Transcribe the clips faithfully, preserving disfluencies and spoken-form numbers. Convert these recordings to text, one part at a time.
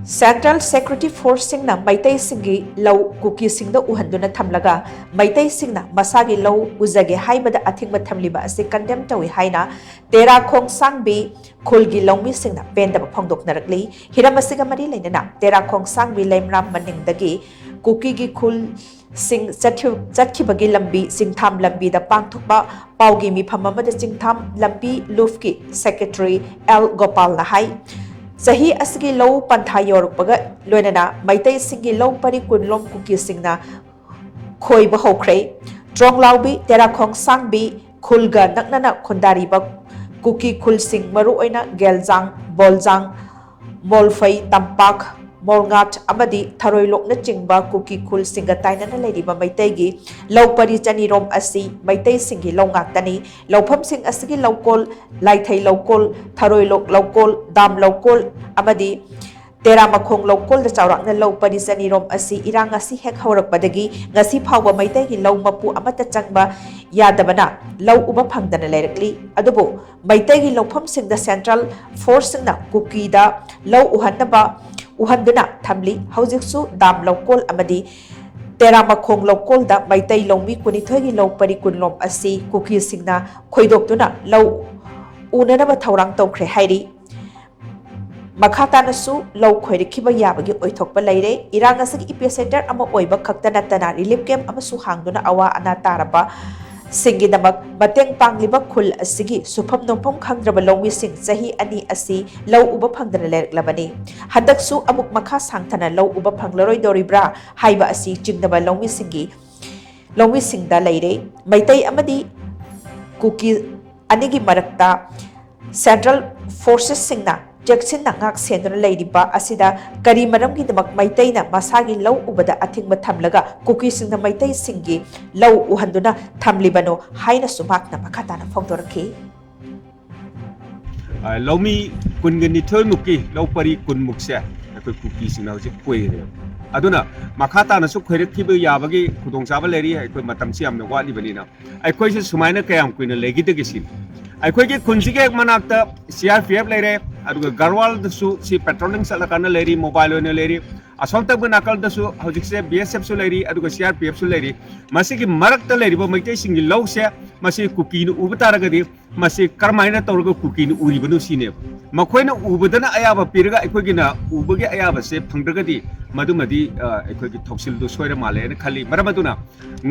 Central Security Forceꯁꯤꯡꯅ ꯃꯩꯇꯩꯁꯤꯡꯒꯤ ꯂꯧ ꯀꯨꯀꯤꯁꯤꯡꯗ ꯎꯍꯟꯗꯨꯅ ꯊꯝꯂꯒ ꯃꯩꯇꯩꯁꯤꯡꯅ ꯃꯁꯥꯒꯤ ꯂꯧ ꯎꯖꯒꯦ ꯍꯥꯏꯕꯗ ꯑꯊꯤꯡꯕ ꯊꯝꯂꯤꯕ ꯑꯁꯤ condemn ꯇꯧꯏ ꯍꯥꯏꯅ ꯇꯦꯔꯥ ꯈꯣꯡꯁꯥꯡꯕꯤ ꯈꯨꯜꯒꯤ ꯂꯧꯃꯤꯁꯤꯡꯅ ꯄꯦꯟꯗꯕ ꯐꯣꯡꯗꯣꯛꯅꯔꯛꯂꯤ꯫ ꯍꯤꯔꯝ ꯑꯁꯤꯒ ꯃꯔꯤ ꯂꯩꯅꯅ ꯇꯦꯔꯥ ꯈꯣꯡꯁꯥꯡꯕꯤ ꯂꯩꯃꯔꯥꯝ ꯃꯅꯤꯡꯗꯒꯤ ꯀꯨꯀꯤꯒꯤ ꯈꯨꯜ ꯁꯤꯡ ꯆꯠꯈꯤ-, ꯆꯠꯈꯤꯕꯒꯤ ꯂꯝꯕꯤ ꯆꯤꯡꯊꯥꯝ ꯂꯝꯕꯤꯗ ꯄꯥꯡꯊꯣꯛꯄ ꯄꯥꯎꯒꯤ ꯃꯤꯐꯝ ꯑꯃꯗ ꯆꯤꯡꯊꯥꯝ ꯂꯝꯕꯤ ꯂꯨꯞꯀꯤ secretary ꯑꯦꯜ ꯒꯣꯄꯥꯜꯅ ꯍꯥꯏ꯫ ꯆꯍꯤ ꯑꯁꯤꯒꯤ ꯂꯧ ꯄꯟꯊꯥ ꯌꯧꯔꯛꯄꯒ ꯂꯣꯏꯅꯅ ꯃꯩꯇꯩꯁꯤꯡꯒꯤ ꯂꯧ ꯄꯔꯤ ꯀꯨꯟꯂꯣꯝ ꯀꯨꯀꯤꯁꯤꯡꯅ ꯈꯣꯏꯕ ꯍꯧꯈ꯭ꯔꯦ꯫ ꯇ꯭ꯔꯣꯡꯂꯥꯎꯕꯤ, ꯇꯦꯔꯥꯈꯣꯡ ꯁꯥꯡꯕꯤ ꯈꯨꯜꯒ ꯅꯛꯅꯅ ꯈꯨꯟꯗꯥꯔꯤꯕ ꯀꯨꯀꯤ ꯈꯨꯜꯁꯤꯡ, ꯃꯔꯨꯑꯣꯏꯅ ꯒꯦꯜꯖꯥꯡ, ꯕꯣꯜꯖꯥꯡ, ꯃꯣꯜꯐꯩ, ꯇꯝꯄꯥꯛ, ꯃꯣꯜꯉꯥꯠ ꯑꯃꯗꯤ ꯊꯔꯣꯏꯂꯣꯛꯅꯆꯤꯡꯕ ꯀꯨꯀꯤ ꯈꯨꯜꯁꯤꯡꯒ ꯇꯥꯏꯅꯅ ꯂꯩꯔꯤꯕ ꯃꯩꯇꯩꯒꯤ ꯂꯧ ꯄꯔꯤ ꯆꯅꯤꯔꯣꯝ ꯑꯁꯤ ꯃꯩꯇꯩꯁꯤꯡꯒꯤ ꯂꯧ ꯉꯥꯛꯇꯅꯤ꯫ ꯂꯧꯐꯝꯁꯤꯡ ꯑꯁꯤꯒꯤ ꯂꯧꯀꯣꯜ, ꯂꯥꯏꯊꯩ ꯂꯧꯀꯣꯜ, ꯊꯔꯣꯏꯂꯣꯛ ꯂꯧꯀꯣꯜ, ꯗꯥꯝ ꯂꯧꯀꯣꯜ ꯑꯃꯗꯤ ꯇꯦꯔꯥꯃꯈꯣꯡ ꯂꯧꯀꯣꯜꯗ ꯆꯥꯎꯔꯥꯛꯅ ꯂꯧ ꯄꯔꯤ ꯆꯅꯤꯔꯣꯝ ꯑꯁꯤ ꯏꯔꯥꯡ ꯑꯁꯤ ꯍꯦꯛ ꯍꯧꯔꯛꯄꯗꯒꯤ ꯉꯁꯤ ꯐꯥꯎꯕ ꯃꯩꯇꯩꯒꯤ ꯂꯧ ꯃꯄꯨ ꯑꯃꯠꯇ ꯆꯪꯕ ꯌꯥꯗꯕꯅ ꯂꯧ ꯎꯕ ꯐꯪꯗꯅ ꯂꯩꯔꯛꯂꯤ꯫ ꯑꯗꯨꯕꯨ ꯃꯩꯇꯩꯒꯤ ꯂꯧꯐꯝꯁꯤꯡꯗ central forceꯁꯤꯡꯅ ꯀꯨꯀꯤꯗ ꯂꯧ ꯎꯍꯟꯅꯕ, ꯎꯍꯟꯗꯨꯅ ꯊꯝꯂꯤ꯫ ꯍꯧꯖꯤꯛꯁꯨ ꯗꯥꯝ ꯂꯧꯀꯣꯜ ꯑꯃꯗꯤ ꯇꯦꯔꯥꯃꯈꯣꯡ ꯂꯧꯀꯣꯜꯗ ꯃꯩꯇꯩ ꯂꯧꯃꯤ ꯀꯨꯟꯅꯤꯊꯣꯏꯒꯤ ꯂꯧ ꯄꯔꯤ ꯀꯨꯟꯂꯣꯝ ꯑꯁꯤ ꯀꯨꯀꯤꯁꯤꯡꯅ ꯈꯣꯏꯗꯣꯛꯇꯨꯅ ꯂꯧ ꯎꯅꯅꯕ ꯊꯧꯔꯥꯡ ꯇꯧꯈ꯭ꯔꯦ ꯍꯥꯏꯔꯤ꯫ ꯃꯈꯥ ꯇꯥꯅꯁꯨ ꯂꯧ ꯈꯣꯏꯔꯛꯈꯤꯕ ꯌꯥꯕꯒꯤ ꯑꯣꯏꯊꯣꯛꯄ ꯂꯩꯔꯦ꯫ ꯏꯔꯥꯡ ꯑꯁꯤꯒꯤ epicentre ꯑꯃ ꯑꯣꯏꯕ ꯈꯛꯇ ꯅꯠꯇꯅ relief camp ꯑꯃꯁꯨ ꯍꯥꯡꯗꯨꯅ ꯑꯋꯥ ꯑꯅꯥ ꯇꯥꯔꯕ ꯁꯤꯡꯒꯤꯗꯃꯛ ꯃꯇꯦꯡ ꯄꯥꯡꯂꯤꯕ ꯈꯨꯜ ꯑꯁꯤꯒꯤ ꯁꯨꯐꯝ ꯅꯣꯝꯐꯝ ꯈꯪꯗ꯭ꯔꯕ ꯂꯧꯃꯤꯁꯤꯡ ꯆꯍꯤ ꯑꯅꯤ ꯑꯁꯤ ꯂꯧ ꯎꯕ ꯐꯪꯗꯅ ꯂꯩꯔꯛꯂꯕꯅꯤ꯫ ꯍꯟꯗꯛꯁꯨ ꯑꯃꯨꯛ ꯃꯈꯥ ꯁꯥꯡꯊꯅ ꯂꯧ ꯎꯕ ꯐꯪꯂꯔꯣꯏꯗꯧꯔꯤꯕ꯭ꯔꯥ ꯍꯥꯏꯕ ꯑꯁꯤ ꯆꯤꯡꯅꯕ ꯂꯧꯃꯤꯁꯤꯡꯒꯤ, ꯂꯧꯃꯤꯁꯤꯡꯗ ꯂꯩꯔꯦ꯫ ꯃꯩꯇꯩ ꯑꯃꯗꯤ ꯀꯨꯀꯤ ꯑꯅꯤꯒꯤ ꯃꯔꯛꯇ central forcesꯁꯤꯡꯅ ꯆꯦꯛꯁꯤꯟꯅ ꯉꯥꯛ ꯁꯦꯟꯗꯨꯅ ꯂꯩꯔꯤꯕ ꯑꯁꯤꯗ ꯀꯔꯤ ꯃꯔꯝꯒꯤꯗꯃꯛ ꯃꯩꯇꯩꯅ ꯃꯁꯥꯒꯤ ꯂꯧ ꯎꯕꯗ ꯑꯊꯤꯡꯕ ꯊꯝꯂꯒ ꯀꯨꯀꯤꯁꯤꯡꯅ ꯃꯩꯇꯩꯁꯤꯡꯒꯤ ꯂꯧ ꯎꯍꯟꯗꯨꯅ ꯊꯝꯂꯤꯕꯅꯣ ꯍꯥꯏꯅꯁꯨ ꯃꯍꯥꯛꯅ ꯃꯈꯥ ꯇꯥꯅ ꯐꯣꯡꯗꯣꯔꯛꯈꯤ꯫ ꯑ, ꯂꯧꯃꯤ ꯀꯨꯟꯒ ꯅꯤꯊꯣꯏꯃꯨꯛꯀꯤ ꯂꯧ ꯄꯔꯤ ꯀꯨꯟꯃꯨꯛꯁꯦ ꯑꯩꯈꯣꯏ ꯀꯨꯀꯤꯁꯤꯡꯅ ꯍꯧꯖꯤꯛ ꯈꯣꯏꯔꯦꯕ꯫ ꯑꯗꯨꯅ ꯃꯈꯥ ꯇꯥꯅꯁꯨ ꯈꯣꯏꯔꯛꯈꯤꯕ ꯌꯥꯕꯒꯤ ꯈꯨꯗꯣꯡꯆꯥꯕ ꯂꯩꯔꯤ꯫ ꯑꯩꯈꯣꯏ ꯃꯇꯝꯁꯤ ꯌꯥꯝꯅ ꯋꯥꯠꯂꯤꯕꯅꯤꯅ ꯑꯩꯈꯣꯏꯁꯦ ꯁꯨꯃꯥꯏꯅ ꯀꯌꯥꯝ ꯀꯨꯏꯅ ꯂꯩꯈꯤꯗꯒꯦ ꯁꯤꯅꯤ꯫ ꯑꯩꯈꯣꯏꯒꯤ ꯈꯨꯟꯁꯤꯒꯤ ꯍꯦꯛ ꯃꯅꯥꯛꯇ ꯁꯤ ꯑꯥꯔ ꯄꯤ ꯑꯦꯐ ꯂꯩꯔꯦ, ꯑꯗꯨꯒ ꯒꯔꯋꯥꯜꯗꯁꯨ ꯁꯤ ꯄꯦꯇ꯭ꯔꯣꯂꯤꯡ ꯆꯠꯂꯀꯥꯟꯗ ꯂꯩꯔꯤ, ꯃꯣꯕꯥꯏꯜ ꯑꯣꯏꯅ ꯂꯩꯔꯤ꯫ ꯑꯁꯣꯝ ꯇꯝꯕ ꯅꯥꯀꯜꯗꯁꯨ ꯍꯧꯖꯤꯛꯁꯦ ꯕꯤ ꯑꯦꯁ ꯑꯦꯐꯁꯨ ꯂꯩꯔꯤ, ꯑꯗꯨꯒ ꯁꯤ ꯑꯥꯔ ꯄꯤ ꯑꯦꯐꯁꯨ ꯂꯩꯔꯤ꯫ ꯃꯁꯤꯒꯤ ꯃꯔꯛꯇ ꯂꯩꯔꯤꯕ ꯃꯩꯇꯩꯁꯤꯡꯒꯤ ꯂꯧꯁꯦ, ꯃꯁꯤ ꯀꯨꯀꯤꯅ ꯎꯕ ꯇꯥꯔꯒꯗꯤ, ꯃꯁꯤ ꯀꯔꯝꯍꯥꯏꯅ ꯇꯧꯔꯒ ꯀꯨꯀꯤꯅ ꯎꯔꯤꯕꯅꯣ ꯁꯤꯅꯦꯕ꯫ ꯃꯈꯣꯏꯅ ꯎꯕꯗꯅ ꯑꯌꯥꯕ ꯄꯤꯔꯒ ꯑꯩꯈꯣꯏꯒꯤꯅ ꯎꯕꯒꯤ ꯑꯌꯥꯕꯁꯦ ꯐꯪꯗ꯭ꯔꯒꯗꯤ, ꯃꯗꯨꯃꯗꯤ, ꯑ, ꯑꯩꯈꯣꯏꯒꯤ ꯊꯧꯁꯤꯜꯗꯨ ꯁꯣꯏꯔ ꯃꯥꯜꯂꯦꯅ ꯈꯜꯂꯤ꯫ ꯃꯔꯝ ꯑꯗꯨꯅ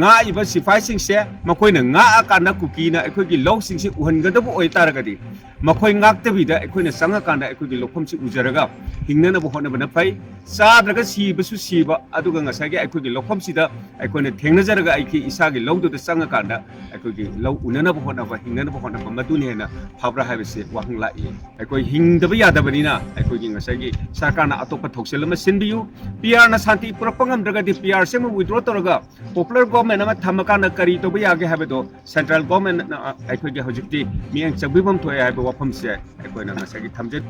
ꯉꯥꯛꯏꯕ ꯁꯤꯐꯥꯏꯁꯤꯡꯁꯦ, ꯃꯈꯣꯏꯅ ꯉꯥꯛꯑꯀꯥꯟꯗ ꯀꯨꯀꯤꯅ ꯑꯩꯈꯣꯏꯒꯤ ꯂꯧꯁꯤꯡꯁꯤ ꯎꯍꯟꯒꯗꯕ ꯑꯣꯏꯇꯥꯔꯒꯗꯤ, ꯃꯈꯣꯏ ꯉꯥꯛꯇꯕꯤꯗ ꯑꯩꯈꯣꯏꯅ ꯆꯪꯉꯀꯥꯟꯗ ꯑꯩꯈꯣꯏꯒꯤ ꯂꯧꯐꯝꯁꯤ ꯎꯖꯔꯒ ꯍꯤꯡꯅꯅꯕ ꯍꯣꯠꯅꯕꯅ ꯐꯩ꯫ ꯆꯥꯗ꯭ꯔꯒ ꯁꯤꯕꯁꯨ ꯁꯤꯕ, ꯑꯗꯨꯒ ꯉꯁꯥꯏꯒꯤ ꯑꯩꯈꯣꯏꯒꯤ ꯂꯧꯐꯝꯁꯤꯗ ꯑꯩꯈꯣꯏꯅ ꯊꯦꯡꯅꯖꯔꯒ ꯑꯩꯒꯤ ꯏꯁꯥꯒꯤ ꯂꯧꯗꯨꯗ ꯆꯪꯉꯀꯥꯟꯗ ꯑꯩꯈꯣꯏꯒꯤ ꯂꯧ ꯎꯅꯅꯕ ꯍꯣꯠꯅꯕ, ꯍꯤꯡꯅꯅꯕ ꯍꯣꯠꯅꯕ, ꯃꯗꯨꯅ ꯍꯦꯟꯅ ꯐꯕ꯭ꯔꯥ ꯍꯥꯏꯕꯁꯤ ꯋꯥꯍꯪ ꯂꯥꯛꯏ꯫ ꯑꯩꯈꯣꯏ ꯍꯤꯡꯗꯕ ꯌꯥꯗꯕꯅꯤꯅ ꯑꯩꯈꯣꯏꯒꯤ ꯉꯁꯥꯏꯒꯤ ꯁꯔꯀꯥꯔꯅ ꯑꯇꯣꯞꯄ ꯊꯧꯁꯤꯜ ꯑꯃ ꯁꯤꯟꯕꯤꯌꯨ꯫ ꯄꯤ ꯑꯥꯔꯅ ꯁꯥꯟꯇꯤ ꯄꯨꯔꯛꯄ ꯉꯝꯗ꯭ꯔꯒꯗꯤ, ꯄꯤ ꯑꯥꯔꯁꯦ ꯑꯃ ꯋꯤꯗ꯭ꯔꯣ ꯇꯧꯔꯒ ꯄꯣꯄꯨꯂꯔ ꯒꯣꯔꯃꯦꯟ ꯑꯃ ꯊꯝꯃꯀꯥꯟꯗ ꯀꯔꯤ ꯇꯧꯕ ꯌꯥꯒꯦ ꯍꯥꯏꯕꯗꯣ ꯁꯦꯟꯇ꯭ꯔꯦꯜ ꯒꯣꯔꯃꯦꯟꯅ ꯑꯩꯈꯣꯏꯒꯤ ꯍꯧꯖꯤꯛꯇꯤ ꯃꯤꯠꯌꯦꯡ ꯆꯪꯕꯤꯐꯝ ꯊꯣꯛꯑꯦ ꯍꯥꯏꯕ ꯋꯥꯐꯝꯁꯦ ꯑꯩꯈꯣꯏꯅ ꯉꯁꯥꯏꯒꯤ ꯊꯝꯖ